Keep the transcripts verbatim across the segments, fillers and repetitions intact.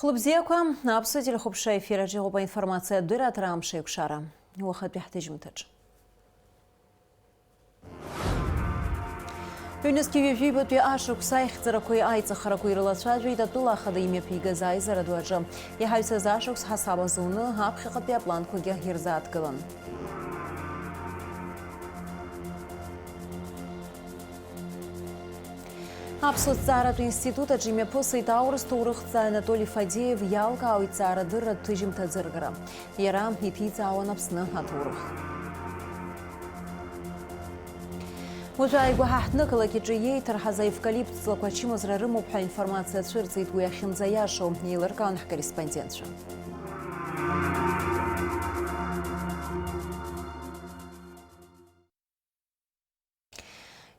Лыбзиақәа, аԥсуа телехәаԥшра ефир аҿы иҟоуп аинформациатә дырраҭара Амш еиқәшара. Уахатәи ҳҭыжьымҭаҿ. Ҩнызқьи ҩажәи ҩбатәи ашықәс аихьӡарақәеи аиҵахарақәеи ирылацәажәеит атәыла ахада имҩаԥигаз аизара ду аҿы. Иҳаҩсыз ашықәс ҳасаб азуны аԥхьаҟатәи апланқәагьы ирзааҭгылан. Аԥсуа ҭҵааратә институт аҿы имҩаԥысит аурыс ҭоурыхҭҵааҩ Анатоли Фадеев иалкаау иҭҵаарадырратә ҭыжьымҭа аӡыргара. Иара иҭиҵаауан Аԥсны аҭоурых. Уажәы ааигәа ҳаҳҭны ақалақь аҿы иеиҭарҳаз аевкалипт ҵлақәа ачымазара рымоуп ҳәа аинформациа цәырҵит, уи ахьынӡаиашоу еилыркаауан ҳкорреспондентцәа.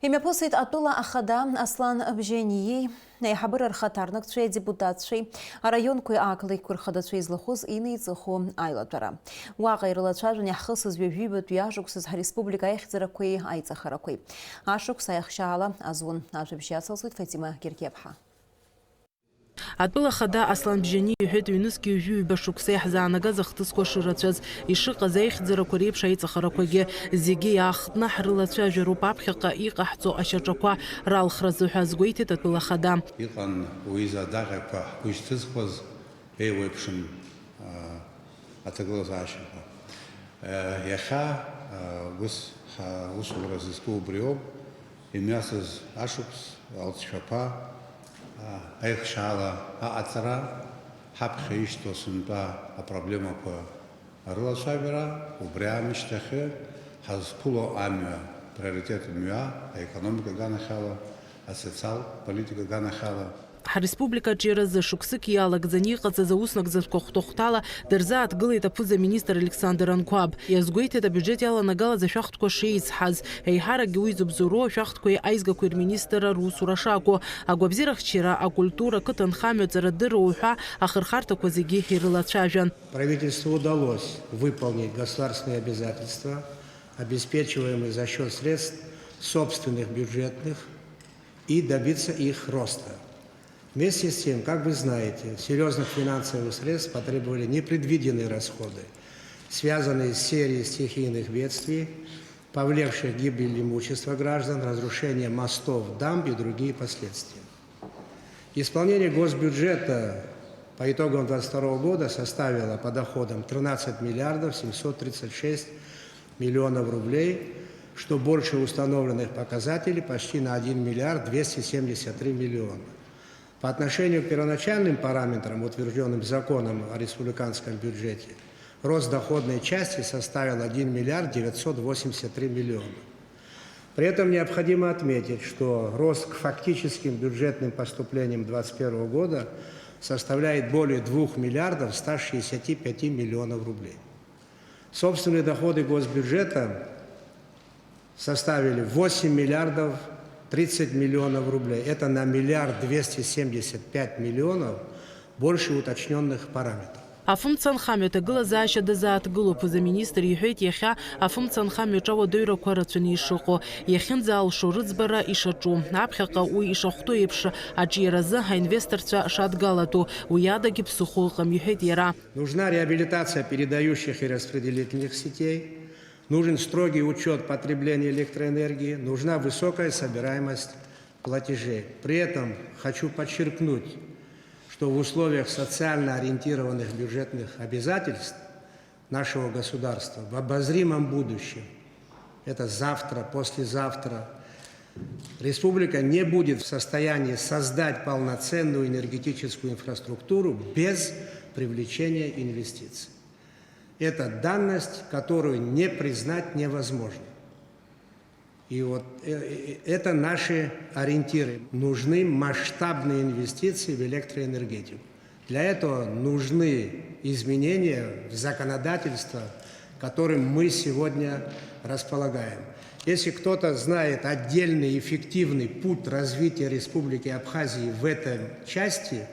Имҩаԥысит атәыла ахада Аслан Бжьаниеи аиҳабыра рхаҭарнакцәеи адепутатцәеи араионқәеи ақалақьқәеи рхадацәеи злахәыз инеиҵыху аилатәара. Уаҟа ирылацәажәон иаҳхысыз ҩажәи ҩбатәи ашықәсаз ҳреспублика аихьӡарақәеи аиҵахарақәеи. Ашықәс аихшьаала азун. Ажәабжь иацылҵоит Фатима Гергиаԥҳа. Атәыла ахада Аслан Бжьани иҳәеит, ҩнызқь ҩажәи ҩба шықәса иаҳзаанагаз ахҭысқәа шырацәаз, ишыҟаз аихьӡарақәа реиԥш аиҵахарақәагьы зегьы иаахтны ҳрылацәажәароуп аԥхьаҟа иҟаҳҵо ашьаҿақәа ралхразы ҳәа азгәеиҭеит атәыла ахада. Иҟан уи изы адаҟьақәа ҳгәы ишҭызхуаз, еиуеиԥшын, аа, аҭагылазаашьақәа. Иахьа, ус ҳусура зызку убриоуп, имҩасыз ашықәс алҵшәақәа, аихшьаала аҟаҵара, ҳаԥхьа ишьҭоу сынтәа апроблемақәа рылацәажәара, убри аамышьҭахьы ҳазқәыло амҩа, приоритет мҩа, аекономика аганахьала, асоциал политика аганахьала. Ҳреспублика аҿиаразы шықәсык иалагӡаны иҟаҵаз ауснагӡатәқәа хәҭахәҭала дырзааҭгылеит аԥыза-министр Александр Анқәаб. Иазгәеиҭеит абиуџьет иаланагалаз ашәахтәқәа шеизҳаз. Еиҳаракгьы уи зыбзоуроу ашәахтәқәеи аизгақәеи рминистрра русура шакәу, агәабзиарахьчара, акультура, ақыҭанхамҩа, аҵарадырра уҳәа ахырхарҭақәа зегьы ирылацәажәан. Правительству удалось выполнить государственные обязательства, обеспечиваемые за счёт средств собственных бюджетных, и добиться их роста. Вместе с тем, как вы знаете, серьёзных финансовых средств потребовали непредвиденные расходы, связанные с серией стихийных бедствий, повлекших гибель имущества граждан, разрушение мостов, дамб и другие последствия. Исполнение госбюджета по итогам двадцать второго года составило по доходам тринадцать миллиардов семьсот тридцать шесть миллионов рублей, что больше установленных показателей почти на один миллиард двести семьдесят три миллиона. По отношению к первоначальным параметрам, утверждённым законом о республиканском бюджете, рост доходной части составил один миллиард девятьсот восемьдесят три миллиона. При этом необходимо отметить, что рост к фактическим бюджетным поступлениям двадцать первого года составляет более двух миллиардов ста шестидесяти пяти миллионов рублей. Собственные доходы госбюджета составили восемь миллиардов тридцать миллионов рублей. Это на миллиард двести семьдесят пять миллионов больше уточнённых параметров. Афымца анхамҩа аҭагылазаашьа дазааҭгылоуп, ԥыза-министр иҳәеит, иахьа афымца анхамҩаҿы ауадаҩрақәа рацәаны ишыҟоу, иахьынӡаалшо рыӡбара ишаҿу, аԥхьаҟа уи ишахәҭоу еиԥш аҿиаразы аинвесторцәа шадгалатәу, уи адагьы ԥсыхәа ыҟам, иҳәеит иара. Нужна реабилитация передающих и распределительных сетей, нужен строгий учёт потребления электроэнергии, нужна высокая собираемость платежей. При этом хочу подчеркнуть, что в условиях социально ориентированных бюджетных обязательств нашего государства в обозримом будущем, это завтра, послезавтра, республика не будет в состоянии создать полноценную энергетическую инфраструктуру без привлечения инвестиций. Это данность, которую не признать невозможно. И вот, э, э, это наши ориентиры. Нужны масштабные инвестиции в электроэнергетику. Для этого нужны изменения в законодательство, которым мы сегодня располагаем. Если кто-то знает отдельный эффективный путь развития Республики Абхазии в этой части,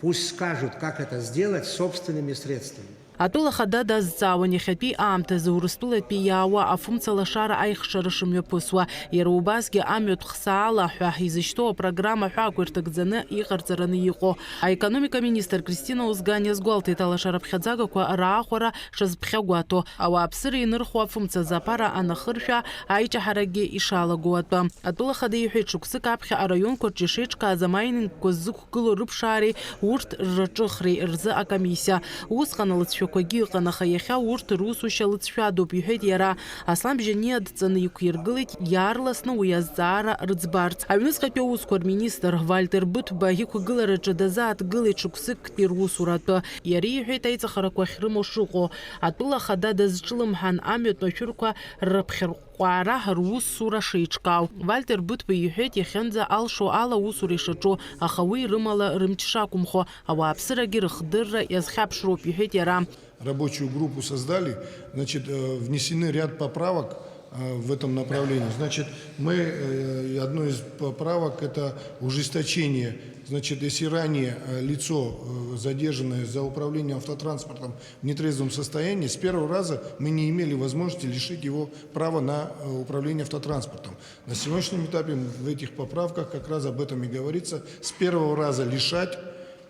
пусть скажут, как это сделать собственными средствами. Атәыла ахада дазҵаауан иахьатәи аамҭазы Урыстәылатәи иаауа афымца лашара аихшара шымҩаԥысуа. Иара убасгьы амҩатә хсаала ҳәа изышьҭоу апрограмма ҳәа агәарҭакӡаны иҟарҵараны иҟоу. Аекономика министр Кристина Озган иазгәалҭеит алашара ԥхьаӡагақәа раахәара шазԥхьагәаҭо, ауааԥсыра инырхуа афымцазы аԥара анахыршәа, аиҷаҳарагьы ишалаго атәы. Атәыла ахада иҳәеит, шықәсык аԥхьа араионқәа рҿы ишеиҿкааз амайнингқәа ззықәгылоу рыԥшаареи урҭ рраҿыхреи рзы акомиссиа. Усҟан алыҵшәақәагьы ыҟан, аха иахьа урҭ русушьа лыҵшәадоуп, иҳәеит иара. Аслан Бжьаниа дҵаны иқәиргылеит иаарласны уи азҵаара рыӡбарц. Аҩныҵҟатәи аусқәа рминистр Вальтер Быҭәба иқәгылараҿы дазааҭгылеит шықәсыктәи русуратәы. Иара иҳәеит аиҵахарақәа ахьрымоу шыҟоу. Атәыла ахада дазҿлымҳан амҩатә машәырқәа рыԥхьарҟәҟәаара русура шеиҿкаау. Вальтер Быҭәба иҳәеит, иахьынӡа алшо ала аусура ишаҿу, аха уи рымала рымч шақәымхо, ауааԥсырагьы рыхдырра иазхьаԥшроуп, иҳәеит иара. Рабочую группу создали, значит, э, внесены ряд поправок, э, в этом направлении. Значит, мы, э, одну из поправок — это ужесточение. Значит, если ранее, э, лицо, э, задержанное за управлением автотранспортом в нетрезвом состоянии, с первого раза мы не имели возможности лишить его права на, э, управление автотранспортом. На сегодняшнем этапе в этих поправках как раз об этом и говорится. С первого раза лишать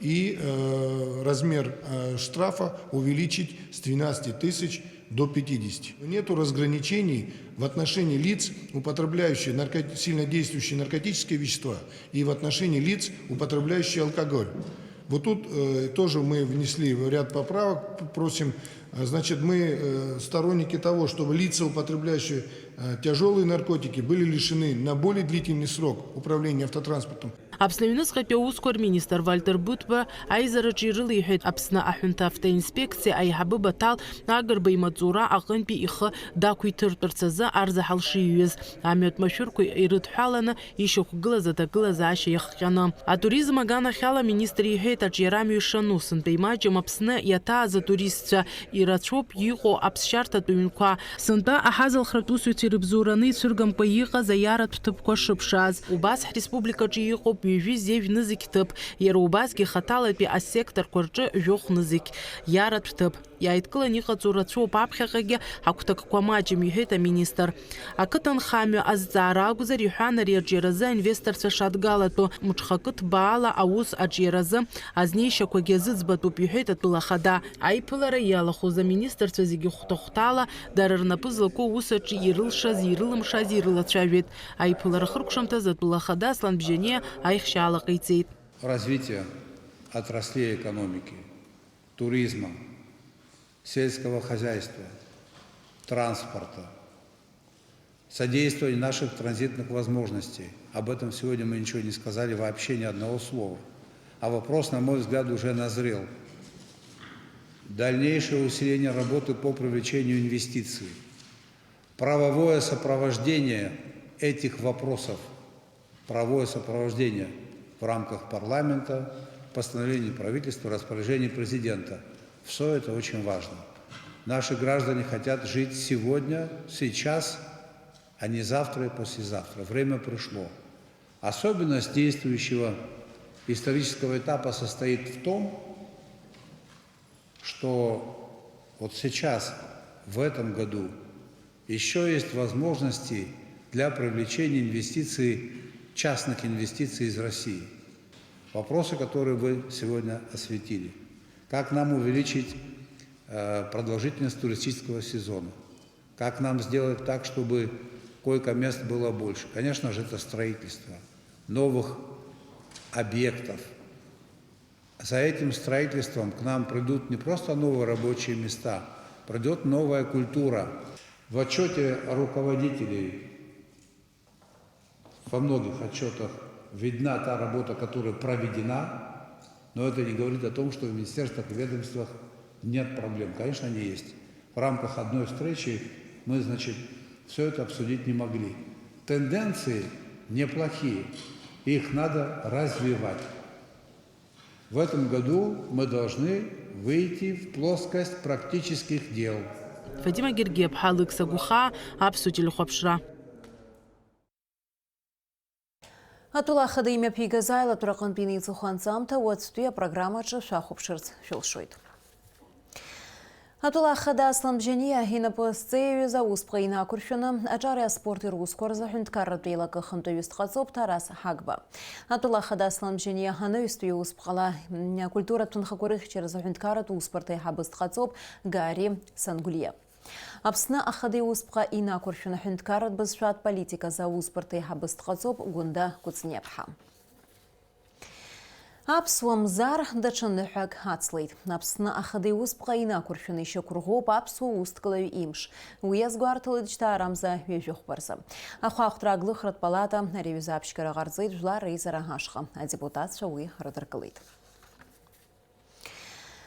и, э, размер, э, штрафа увеличить с двенадцати тысяч до пятидесяти. Нету разграничений в отношении лиц, употребляющих нарко-, сильнодействующие наркотические вещества, и в отношении лиц, употребляющих алкоголь. Вот тут, э, тоже мы внесли ряд поправок, п-, просим, э, значит, мы, э, сторонники того, чтобы лица, употребляющие, э, тяжёлые наркотики, были лишены на более длительный срок управления автотранспортом. Аԥсны аҩныҵҟатәи аусқәа рминистр Вальтер Быҭәба аизараҿы ирылеиҳәеит Аԥсны аҳәынҭа автоинспекциа аиҳабы Баҭал Агрба имаҵура аҟынтәи ихы дақәиҭыртәырц азы арзаҳал шиҩыз, амҩатә машәырқәа ирыдҳәаланы ишьақәгылаз аҭагылазаашьа иахҟьаны. Атуризм аганахьала аминистр иҳәеит, аҿиара амҩа шану, сынтәа имаҷым Аԥсны иаҭааз атуристцәа, ирацәоуп иҟоу аԥсшьарҭатә ҩнқәа. Сынтәа аҳазалхратә усуҩцәа ирыбзоураны ицәыргамкәа иҟаз аиааратә ҭыԥқәа шыԥшааз. Убас ҳреспубликаҿы иҟоуп ҩажәи зежә нызқь ҭыԥ, иара убасгьы хаҭалатәи асекторқәа рҿы жәохә нызқь иааратә ҭыԥ. Иааидкыланы иҟаҵоу рацәоуп, аԥхьаҟагьы ҳагәҭакқәа маҷым, иҳәеит аминистр. Ақыҭанхамҩа азҵаара акәзар, иҳәан, ари аҿиаразы аинвесторцәа шадгалатәу, мҽхакы ҭбаала аус аҿиаразы азнеишьақәагьы азыӡбатәуп, иҳәеит атәыла ахада. Аиԥылара иалахәыз аминистрцәа зегьы хәҭа-хәҭала дара рнапы злаку аус аҿы ирылшази ирылымшази ирылацәажәеит. Аиԥылара хыркәшамҭаз атәыла ахада Аслан Бжьаниа аихшьаала ҟаиҵеит. Развитие отраслей экономики, туризма, сельского хозяйства, транспорта, содействование наших транзитных возможностей. Об этом сегодня мы ничего не сказали, вообще ни одного слова. А вопрос, на мой взгляд, уже назрел. Дальнейшее усиление работы по привлечению инвестиций. Правовое сопровождение этих вопросов, правовое сопровождение в рамках парламента, постановлений правительства, распоряжений президента. Всё это очень важно. Наши граждане хотят жить сегодня, сейчас, а не завтра и послезавтра. Время пришло. Особенность действующего исторического этапа состоит в том, что вот сейчас, в этом году, ещё есть возможности для привлечения инвестиций, частных инвестиций из России. Вопросы, которые вы сегодня осветили. Как нам увеличить, э, продолжительность туристического сезона? Как нам сделать так, чтобы койко-мест было больше? Конечно же, это строительство новых объектов. За этим строительством к нам придут не просто новые рабочие места, придёт новая культура. В отчёте руководителей, во многих отчётах видна та работа, которая проведена, но это не говорит о том, что в министерствах и ведомствах нет проблем. Конечно, они есть. В рамках одной встречи мы, значит, всё это обсудить не могли. Тенденции неплохие, их надо развивать. В этом году мы должны выйти в плоскость практических дел. Фатима Гергиаԥҳа, Алықьса Гәхаа, Аԥсуа телехәаԥшра. Атәыла ахада имҩаԥигаз аилатәара аҟынтә инеиҵыху анҵамҭа уаҵәтәи апрограммаҿы шәахәаԥшырц шәылшоит. Атәыла ахада Аслан Бжьаниа инапы зҵеиҩыз аусԥҟа инақәыршәаны, аҿари аспорти русқәа рзы аҳәынҭқарратә еилакы ахантәаҩыс дҟаҵоуп Ҭарас Ҳагба. Атәыла ахада Аслан Бжьаниа анаҩстәи иусԥҟала, м, акультуратә ҭынхақәа рыхьчаразы аҳәынҭқарратә усбарҭа аиҳабыс дҟаҵоуп Гари Сангулиа. Аԥсны ахада иусԥҟа инақәыршәаны аҳәынҭқарратә бызшәатә политиказы аусбарҭа аиҳабыс дҟаҵоуп Гәында Кәыҵниаԥҳа. Аԥсуа мзар даҽа ныҳәак ацлеит. Аԥсны ахада иусԥҟа инақәыршәаны ишьақәырӷәӷәоуп аԥсуа усҭкылаҩ имш. Уи иазгәарҭалоит шьҭа арамза ҩажәи хәба рзы. Ахәаахәҭра аглыхратә палата ари аҩыза аԥшьгара ҟарҵеит Жәлар реизара ашҟа. Адепутатцәа уи рыдыркылеит.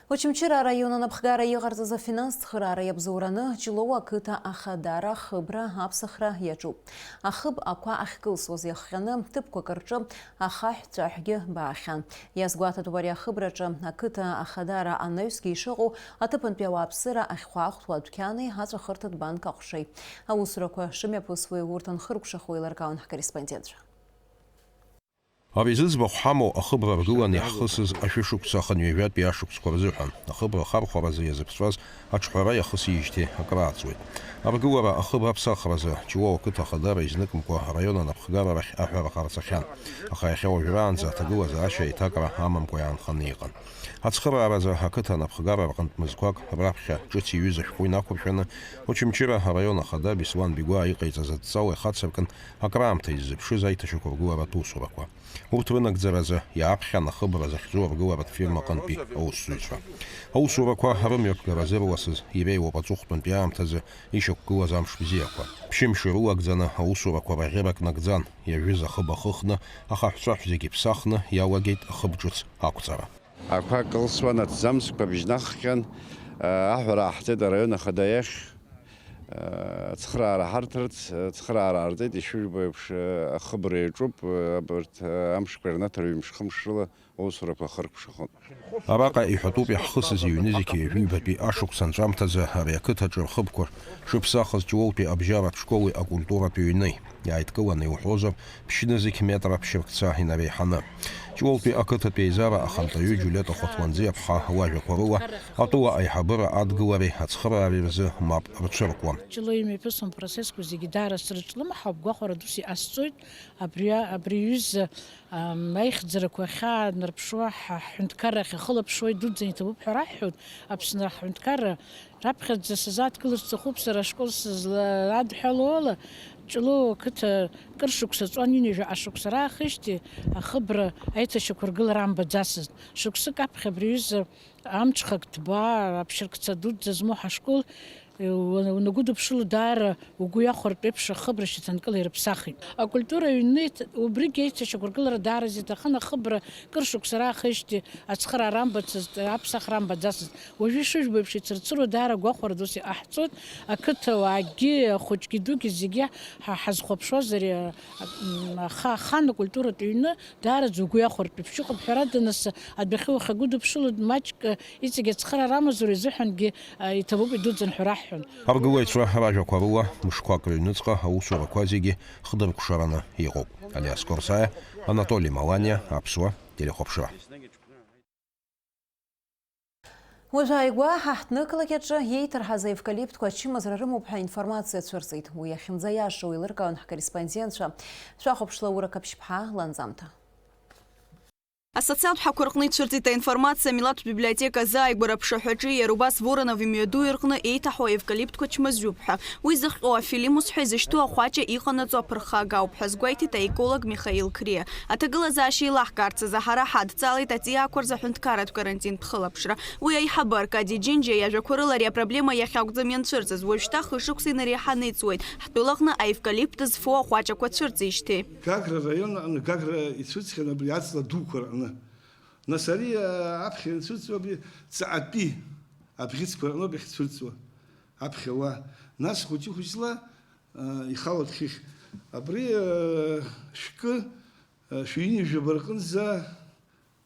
Очамчыра араион анапхгара иҟарҵаз афинанстә цхыраара иабзоураны Ҷлоу ақыҭа ахадара ахыбра аԥсахра иаҿуп. Ахыб ақәа ахькылсуаз иахҟьаны ҭыԥқәак рҿы ахаҳә ҵәаҳәгьы баахьан. Иазгәаҭатәуп ари ахыбраҿы ақыҭа ахадара анаҩсгьы ишыҟоу, аҭыԥантәи ауааԥсыра ахьхәаахәҭоу адәқьани аҵәахырҭатә банк аҟәшеи. Аусурақәа шымҩаԥысуеи урҭ анхыркәшахо еилыркаауан ҳкорреспондентцәа. Ари зыӡбахә ҳамоу ахыбра ргыланы иаҳхысыз ашәышықәса аханҩажәатәи ашықәсқәа рзыҳәан, ахыбра ахархәаразы иазыԥҵәаз аҿҳәара иахысижьҭеи акрааҵуеит. Аргылара ахыб аԥсахразы Ҷлоу ақыҭа ахадара изныкымкәа араион анапхгара рахь аҳәара ҟарҵахьан, аха иахьа уажәраанӡа аҭагылазаашьа еиҭакра амамкәа иаанханы иҟан. Ацхырааразы ақыҭа анапхгара рҟынтә мызқәак раԥхьа ҿыц иҩыз ашәҟәы инақәыршәаны, Очамчыра араион ахада Беслан Бигәаа иҟаиҵаз адҵала ихацыркын акраамҭа иззыԥшыз аиҭашьақәыргыларатә усурақәа. Урҭ рынагӡаразы иааԥхьан ахыбра захьӡу аргыларатә фирмаҟынтәи аусзуҩцәа. Аусурақәа рымҩаԥгара зырласыз иреиуоуп аҵыхәтәантәи аамҭазы ишьақәгылаз амш бзиақәа. Ԥшьымш ирылагӡаны аусурақәа раӷьырак нагӡан, иажәыз ахыб ахыхны, ахаҳәҵәаҳә зегьы ԥсахны иалагеит ахыб ҿыц ақәҵара. Ақәа кылсуан, аҭӡамцқәа бжьнаххьан, аҳәара ааҳҵеит араион ахада иахь, ацхыраара ҳарҭарц, ацхыраара аарҵеит, ишыжәбо еиԥш, ахыбра иаҿуп, абарҭ амшқәа ирнаҭар ҩымш-хымш рыла аусурақәа ахыркәшахоит. Араҟа иҳәатәуп иаҳхысыз иҩны зегьы ҩажәи ҩбатәи ашықәс анҵәамҭазы ари ақыҭаҿы рхыбқәа шыԥсахыз Ҷлоутәи абжьаратә школи акультуратә ҩни. Иааидкыланы иуҳәозар, ԥшьнызқь метра ԥшьыркца инареиҳаны. Ҷлоутәи ақыҭатә еизара ахантәаҩы Џьулиета Хәаҭуанӡиаԥҳа лажәақәа рыла, атәыла аиҳабыра адгылареи ацхыраареи рзы мап рцәыркуам. Ҷлоу имҩаԥысуан процессқәа зегьы даара срыҿлымҳауп, гәахәара дус иҟасҵоит. Абри, абри аҩыза, ам, аихьӡарақәа ахьаанарԥшуа ҳа-, ҳҳәынҭқарра ахь ахылаԥшуа идуӡӡаны иҭабуп ҳәа раҳҳәоит. Аԥсны аҳәынҭқарра Раԥхьаӡа сазааҭгылар сҭахуп сара ашкол сызладҳәалоу ала, Ҷлоу ақыҭа кыр шықәса ҵуан, ҩынҩажәа ашықәса раахижьҭеи ахыбра аиҭашьақәыргылара амбаӡацызт. Шықәсык аԥхьа абри аҩыза амҽхак ҭбаа, аԥшьыркца дуӡӡа змоу ҳашкол, э, уа-, унагәыдыԥшыло даара угәы иахәартә еиԥш ахыбра шьаҭанкыла ирыԥсахит. Акультура аҩны иҭ-, убригьы аиҭашьақәыргылара даараӡа иҭахын, ахыбра кыр шықәса раахижьҭеи ацхыраара амбацызт, аԥсахра амбаӡацызт. Уажәы ишыжәбо еиԥш, ицырцыруа даара гәахәара дус иҟаҳҵоит. Ақыҭауаагьы, ахәыҷгьы дугьы зегьы ҳа ҳазхәаԥшуазар, а, м, аха-, ахан акультуратә ҩны даараӡа угәы иахәартә еиԥш иҟоуп. Ҳәарада, нас, адәахьы уахьагәыдыԥшыло маҷк, а, иҵегь ацхыраара амазароу изыҳәангьы, а, иҭабуп, идуӡӡан ҳәа раҳҳәон. Аргылаҩцәа ражәақәа рыла, мышқәак рыҩныҵҟа аусурақәа зегьы хдыркәшараны иҟоуп. Алиас Корсаиа, Анатоли Маланиа, Аԥсуа телехәаԥшра. Уажәы ааигәа ҳаҳҭнықалақь аҿы иеиҭарҳаз аевкалиптқәа ачымазара рымоуп ҳәа информациа цәырҵит. Уи ахьынӡаиашоу еилыркаауан ҳкорреспондентцәа. Шәахәаԥшла, Ура Қаԥшьԥҳа ланҵамҭа. Асоциалтә ҳақәа рҟны ицәырҵит аинформациа амилаҭтә библиотека азы ааигәара аԥшаҳәаҿы иара убас Воронов имҩаду ирҟны еиҭаҳау аевкалиптқәа чмазаҩуп ҳәа. Уи зыхҟьо афилимус ҳәа изышьҭоу ахәаҷа иҟанаҵо аԥырхага ауп ҳәа азгәеиҭеит аеколог Михаил Қриа. Аҭагылазаашьа еилаҳкаарц азы ҳара ҳадҵалеит аҵиаақәа рзы аҳәынҭқарратә карантинтә хылаԥшра. Уи аиҳабы Аркади Џьынџьа иажәақәа рыла ари апроблема иахьакәӡам ианцәырҵыз, уажәшьҭа хышықәса инареиҳаны иҵуеит. Ҳтәылаҟны аевкалипт зфо ахәаҷақәа цәырҵижьҭеи. Гагра араион аҟны Гагра ицәырҵхьан абри аҵла дуқәа рҟны. Нас ари, а, аԥхьа ианцәырҵуа абри ҵаҟатәи абӷьыцқәа рҟноуп иахьцәырҵуа аԥхьа уа. Нас хәыҷы-хәыҷла, а, ихалоит хыхь. Абри, а, шәкы, а, шәҩынҩажәаба рҟынӡа,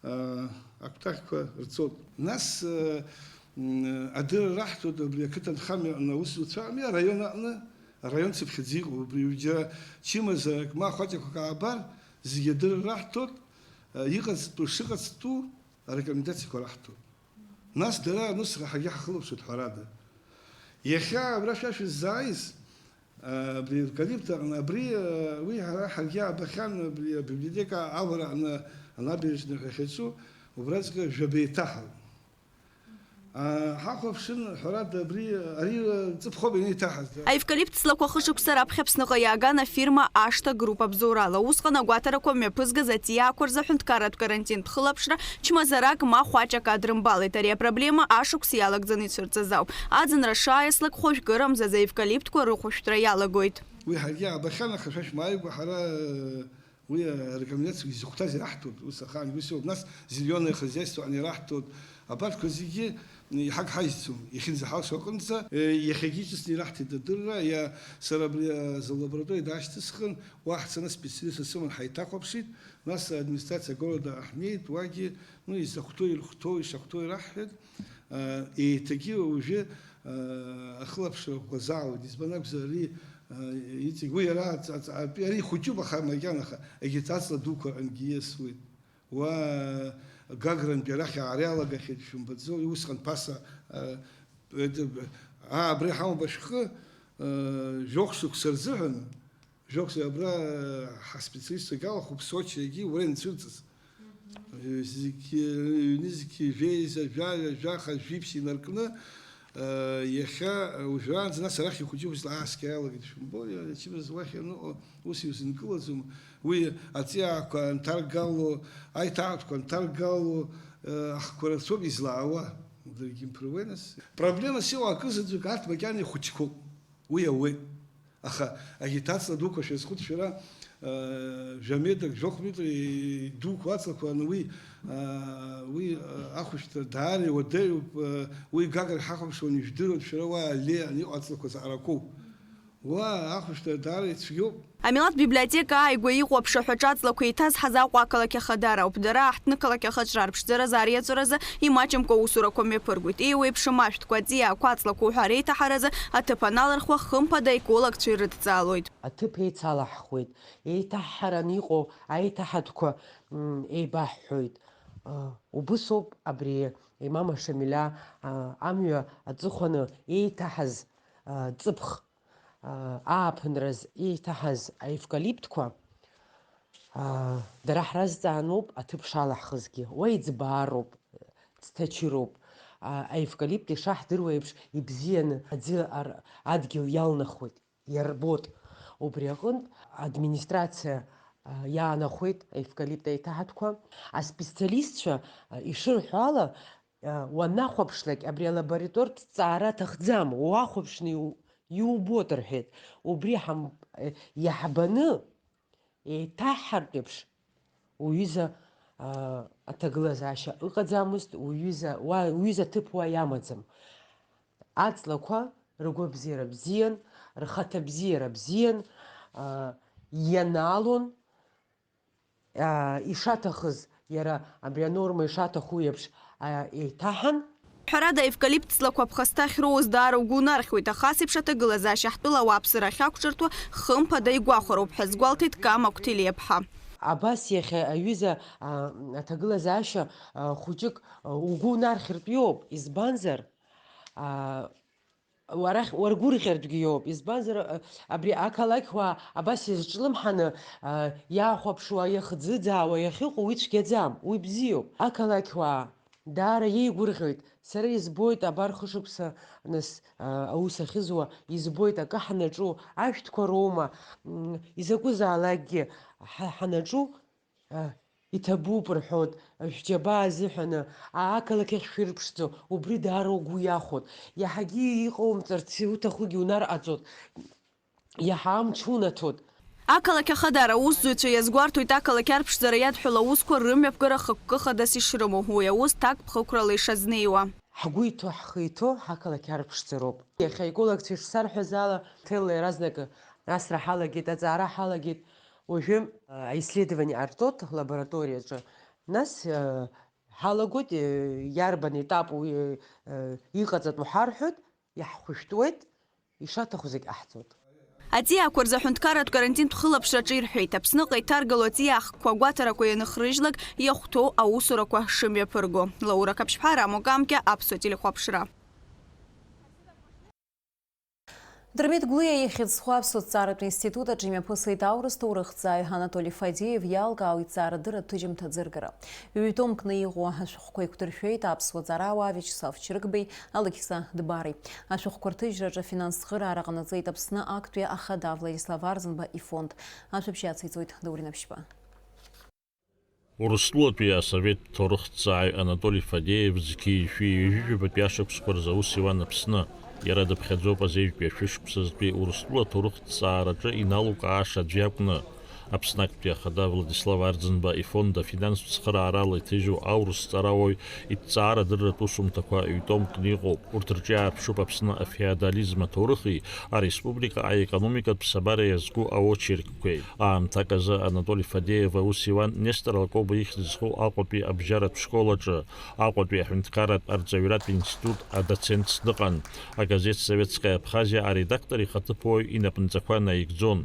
а, акәтаӷьқәа рцоит. Нас, а, м, адырра раҳҭоит абри ақыҭанхамҩа аҟны аусзуҩцәа аҟны, араион аҟны, араион цыԥхьаӡа иҟоу абри џьара чымазарак ма хәаҷақәак аабар, зегьы адырра раҳҭоит, а, иҟаҵатәу шыҟаҵатәу арекомендациақәа раҳҭоит. Нас дара анысра ҳаргьы ҳахылаԥшуеит, ҳәарада. Иахьа абра шәа шәыззааиз, а, абри евкалипт аҟны, абри, а, уи ҳара ҳаргьы аабахьан, абри абиблиотека авара аҟны, анабережная ҳәа иахьаҿу, убраҵәҟьа жәаба еиҭаҳауп. А, ҳахәаԥшын, ҳәарада, абри, ари, а, ҵыԥхоуп ианеиҭаҳаз. Аевкалипт ҵлақәа хышықәса раԥхьа Аԥсныҟа иааган афирма Ашҭа Груп абзоурала. Усҟан агәаҭарақәа мҩаԥызгаз аҵиаақәа рзы аҳәынҭқарратә карантинтә хылаԥшра чмазарак ма хәаҷак адрымбалеит. Ари апроблема ашықәс иалагӡаны ицәырҵыз ауп. Аӡынра шааиаслак хәажәкырамзаз аевкалиптқәа рыхәышәтәра иалагоит. Уи ҳаргьы аабахьан, аха шәа шәмааигәа ҳара, э, уи арекомендациақәа изыхәҭаз ираҳҭоит, ус ахаангьы ус иоуп. Нас зеленое хозяйство ани ираҳҭоит. Абарҭқәа зегьы, э, иҳагҳаижьӡом, иахьынӡаҳалшо аҟынӡа, э, иахьагьы ҿыцны ираҳҭеит адырра, иа-, сара абри, э, азы лабораториа даашьҭысхын, уа ҳцаны специалистцәа сыман ҳаиҭахәаԥшит, нас администрациа города ҳнеит, уагьы, ну, изахәҭоу ирхәҭоу, ишахәҭоу ираҳҳәеит. Еиҭагьы уажәы ахылаԥшра ӷәӷәа залоит, избан акәзар, ари иҵегь, уи иара аҵ-, аҵ-, атәи ари ихәыҷуп, аха макьана, аха егьырҭ аҵла дуқәа рҟынгьы ииасуеит. Уа Гагрантәи арахь аара иалагахьеит, шәымбаӡои, усҟан ԥаса, а, а, абри ҳамоуп ашәҟәы, а, жәохә шықәса рзыҳәан, Жәохә абра ҳаспециалистцәагь алахәуп Сочи егьи уа инцәырҵыз. Зегь, ҩнызқь жәеиза, жәаҩа, жәаха, жәиԥшь инаркны, иахьа уажәраанӡа, нас арахь ихәыҷы ааскьа иалагеит, шәымбои, ачымазара уахь ианыҟоу ус иузынкылаӡом. Уи аҵиаақәа анҭаргало, аиҭаҳатәқәа анҭаргало, ахқәа рацәоуп излаауа, даргьы имԥыруеи нас. Проблемас иҟоу акы заҵәык арҭ макьана ихәыҷқәоуп, уи ауеит. Аха агитациа дуқәа шәазхәыц шәара, э, жәа метрак, жәохә метр идуқәа аҵлақәа аны уи, э, уи, э, ахәышәтәра даара иуадаҩуп, э, уи Гагра ҳахәаԥшуан, ижәдыруан шәара уа аллеиа аны иҟоу аҵлақәа заҟарақәоу. Уа ахәышәтәра даара ицәгьоуп. Амилаҭ библиотека ааигәа иҟоу аԥшаҳәаҿы аҵлақәа еиҭазҳаз Аҟәа ақалақь ахадара ауп. Дара аҳҭнықалақь ахаҿра арԥшӡаразы ари аҵәаразы имаҷымкәа аусурақәа мҩаԥыргоит. Еиуеиԥшым ашәҭқәа, аҵиаақәа, аҵлақәа уҳәа реиҭаҳаразы аҭыԥ аналырхуа, хымԥада аекологцәа ирыдҵаалоит. Аҭыԥ еицалаҳхуеит, еиҭаҳҳараны иҟоу аиҭаҳатәқәа, м, еибаҳҳәоит. Ы, убысоуп абри Имама Шамиля, а, амҩа аҵыхәаны еиҭаҳаз, а, ҵыԥх, а, ааԥынраз еиҭаҳаз аевкалиптқәа, а, дара ҳразҵааноуп аҭыԥ шалаҳхызгьы. Уа иӡбаароуп, ӡҭачыроуп. А, аевкалипт ишаҳдыруа еиԥш ибзианы аӡы ар-, адгьыл иалнахуеит. Иарбоит. Убри аҟынтә администрациа, а, иаанахәеит аевкалипт аиҭаҳатәқәа. Аспециалистцәа, а, ишырҳәо ала, а, уанахәаԥшлак, абри алаборатортә ҵаара аҭахӡам, уахәаԥшны иу-, иубоит, рҳәеит. Убри ҳам-, э, иаҳбаны, еиҭаҳҳартә еиԥш, уҩыза, а, аҭагылазаашьа ыҟаӡамызт, уҩыза, уа, уҩыза ҭыԥ уа иамаӡам. Аҵлақәа ргәабзиара бзиан, рхаҭабзиара бзиан, а, ианаалон, а, ишаҭахыз, иара абри анорма ишаҭаху еиԥш, а, еиҭаҳан. Ҳәарада, аевкалипт ҵлақәа ԥхасҭа ахьроуз даара угәы унархьуеит, аха ас еиԥш аҭагылазаашьа ҳтәыла ауааԥсыра ахьақәҿырҭуа хымԥада игәахәароуп ҳәа азгәалҭеит Кама Қәҭелиаԥҳа. Абас иахьа аҩыза, а, аҭагылазаашьа, а, хәыҷык, а, угәы унархьыртә иоуп, избанзар, а, уарахь, уаргәырӷьартәгьы иоуп, избанзар, а, абри ақалақьуаа абас изҿлымҳаны, а, иаахәаԥшуа, иахӡыӡаауа иахьыҟоу уи цәгьаӡам, уи бзиоуп. Ақалақьуаа даара иеигәырӷьоит, сара избоит абар хышықәса нас, а, аус ахьызуа, избоит акы ҳанаҿу, ашәҭқәа роума, м, изакәызаалакгьы ҳа-, ҳанаҿу, а, иҭабуп рҳәоит, шәџьабаа азыҳәаны, а, ақалақь ахь шәырԥшӡо, убри даара угәы иахәоит. Иаҳагьы иҟоумҵарц иуҭахугьы унарҟаҵоит. Иаҳа амч унаҭоит. Ақалақь Ахадара аусзуҩцәа иазгәарҭоит ақалақь арԥшӡара иадҳәалоу аусқәа рымҩаԥгара хықәкы хадас ишрымоу, уи аус ҭакԥхықәрала ишазнеиуа. Ҳгәы иҭоу, ҳхы иҭоу ҳақалақь арԥшӡароуп. Иахьа аекологцәа ишсарҳәаз ала, ҭелла иаразнакы асра ҳалагеит, аҵаара ҳалагеит. Уажәы, а, аисследование ҟарҵоит лабораториаҿы. Нас, а, ҳалагоит, э, иарбан етап уи, э, иҟаҵатәу ҳарҳәоит, иаҳхәышәтәуеит, ишаҭаху зегь ҟаҳҵоит. Аҵиаақәа рзы аҳәынҭқарратә карантинтә хылаԥшраҿы ирҳәеит, Аԥсныҟа иҭаргало аҵиаа хкқәа агәаҭарақәа ианхрыжьлак иахәҭоу аусурақәа шымҩаԥырго. Лаура Қаԥшьԥҳа, Рамо Камкьа, Аԥсуа телехәаԥшра. Дырмит Гәлиа ихьӡ зху аԥсуа ҭҵааратә институт аҿы имҩаԥысит аурыс ҭоурыхҭҵааҩ Анатоли Фадеев иалкаау иҭҵаарадырратә ҭыжьымҭа аӡыргара. Ҩ-томк кны иҟоу ашәҟәқәа еиқәдыршәеит аԥсуа ҵарауаа Виачеслав Чрыгбеи Алықьса Дбари. Ашәҟәқәа рҭыжьраҿы афинанстә цхыраарақәа ҟанаҵеит Аԥсны актәи ахада Владислав Арӡынба ифонд. Ашәаԥшь иациҵоит Даур Инаԥшьба. Урыстәылатәи асовет ҭоурыхҭҵааҩ Анатоли Фадеев зқьи жәшәи ҩажәижәабатәи ашықәсқәа рзы аус иуан Аԥсны. Иара дыԥхьаӡоуп азеижәтәи ашәышықәсазтәи Урыстәыла аҭоурыхҭҵаараҿы иналукааша аӡә иакәны. Аԥсны актәи ахада Владислав Арӡынба ифонд афинанстә цхыраарала иҭыжьу аурыс ҵарауаҩ иҭҵаарадырратә усумҭақәа ҩ-томкны иҟоуп. Урҭ рҿы иаарԥшуп Аԥсны афеодализм аҭоурыхи ареспублика аекономикатә ԥсабара иазку аочеркқәеи. Аамҭак азы Анатоли Фадеев аус иуан Нестор Лакоба ихьӡ зху Аҟәатәи абжьаратә школ аҿы, Аҟәатәи аҳәынҭқарратә арҵаҩратә институт адоцентс дыҟан. Агазеҭ Советская Абхазия аредактор ихаҭыԥуаҩ инапынҵақәа наигӡон.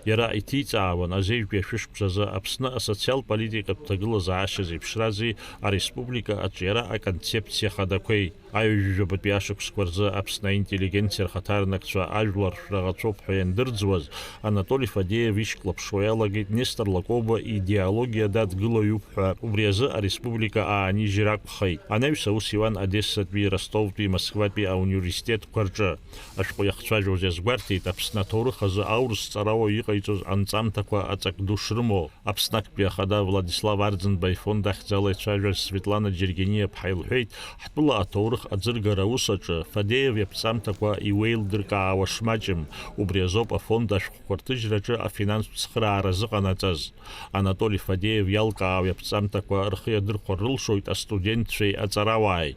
Иара иҭиҵаауан азеижәтәи ашәышықәсазы Аԥсны асоциал-политикатә ҭагылазаашьа зеиԥшрази ареспублика аҿиара аконцепциа хадақәеи. Аҩажәижәабатәи ашықәсқәа рзы Аԥсны аинтеллигенциа рхаҭарнакцәа ажәлар шәраӷацәоуп ҳәа иандырӡуаз, Анатоли Фадеев ишьклаԥшуа иалагеит Нестор Лакоба идеологиа дадгылаҩуп ҳәа, убри азы ареспублика аанижьыр акәхеит. Анаҩс аус иуан Одессатәи, Ростовтәи, Москватәи ауниверситетқәа рҿы. Ашәҟәы иахцәажәоз иазгәарҭеит, Аԥсны аҭоурых азы аурыс ҵарауаҩ иҟаиҵоз анҵамҭақәа аҵак ду шрымоу. Аԥсны актәи ахада Владислав Арӡынба ифонд ахьӡала ицәажәаз Светлана Џьергениаԥҳа илҳәеит, ҳтәыла аҭоурых аӡыргара аус аҿы Фадеев иаԥҵамҭақәа иуеилдыркаауа шмаҷым, убри азоуп афонд ашәҟәқәа рҭыжьраҿы афинанстә цхыраара зыҟанаҵаз. Анатоли Фадеев иалкаау иаԥҵамҭақәа рхы иадырхәар рылшоит астудентцәеи аҵарауааи.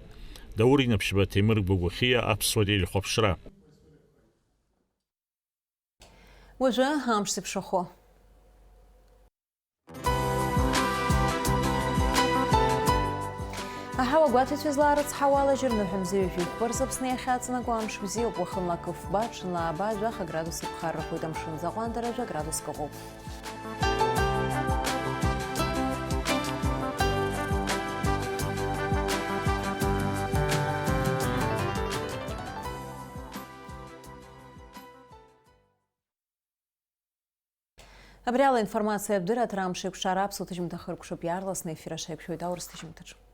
Даур Инаԥшьба, Ҭемыр Гәагәахьиа, Аԥсуа телехәаԥшра. Уажәы амш зеиԥшрахо. Аҳауа гәаҭацәа злаарыцҳауа алажьыр ныҳәамза ҩажәи хәба рзы Аԥсны иахьаҵанакуа амш бзиоуп, уахынла акы фба, ҽынла ааба, жәаха градус иԥхаррахоит, амшын аӡы аҟәандара жәа градуск ыҟоуп. Абри ала информациатә дырраҭара амш еиқәшара аԥсуа ҭыжьымҭа хыркәшоуп, иаарласны аефир аҿы иаԥхьоит аурыс ҭыжьымҭаҿы.